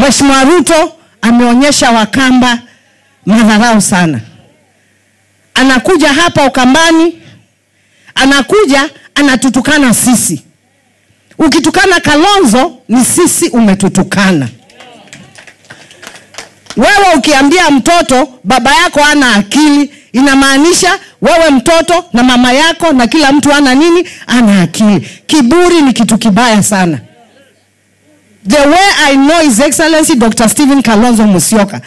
Mheshimiwa Ruto ameonyesha Wakamba madharau sana. Anakuja hapa Ukambani, anakuja anatutukana sisi. Ukitukana Kalonzo ni sisi umetutukana. Wewe ukiambia mtoto baba yako hana akili, inamaanisha wewe mtoto na mama yako na kila mtu hana nini? Ana akili. Kiburi ni kitu kibaya sana. The way I know His Excellency Dr. Stephen Kalonzo Musyoka,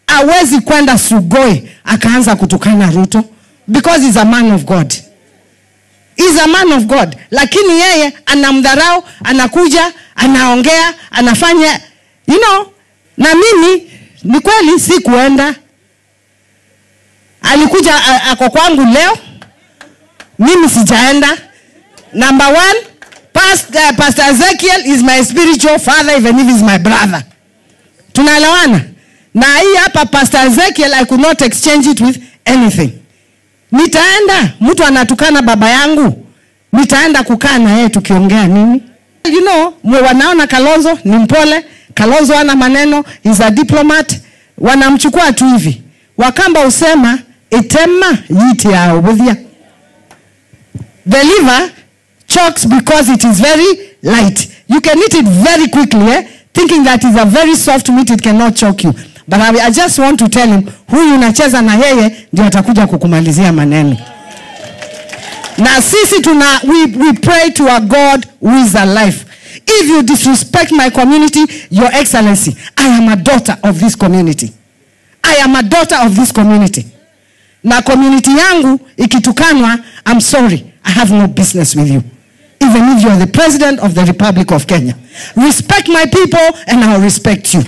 hawezi kwenda Sugoi akaanza kutukana Ruto, because he's a man of God. He's a man of God. Lakini yeye anamdharau, anakuja, anaongea, anafanya, you know. Na mimi ni kweli sikuenda. Alikuja ako kwangu leo, mimi sijaenda. Number one, Pastor Ezekiel is my spiritual father, even if he's my brother. Tunaelewana? Na hii hapa Pastor Ezekiel, I could not exchange it with anything. Nitaenda, mtu anatukana baba yangu, nitaenda kukaa na yeye tukiongea nini? You know, wanaona Kalonzo ni mpole, Kalonzo ana maneno, he's a diplomat, wanamchukua tu hivi. Wakamba usema itema yiti ya obuthia. The liver chokes because it is very light. You can eat it very quickly, eh? Thinking that it's a very soft meat, it cannot choke you. But I just want to tell him, huyu unacheza na yeye ndio atakuja kukumalizia maneno. Na sisi we pray to our God who is alive. If you disrespect my community, Your Excellency, I am a daughter of this community. I am a daughter of this community. Na community yangu ikitukanwa, I'm sorry, I have no business with you. Even if you are the President of the Republic of Kenya. Respect my people and I will respect you.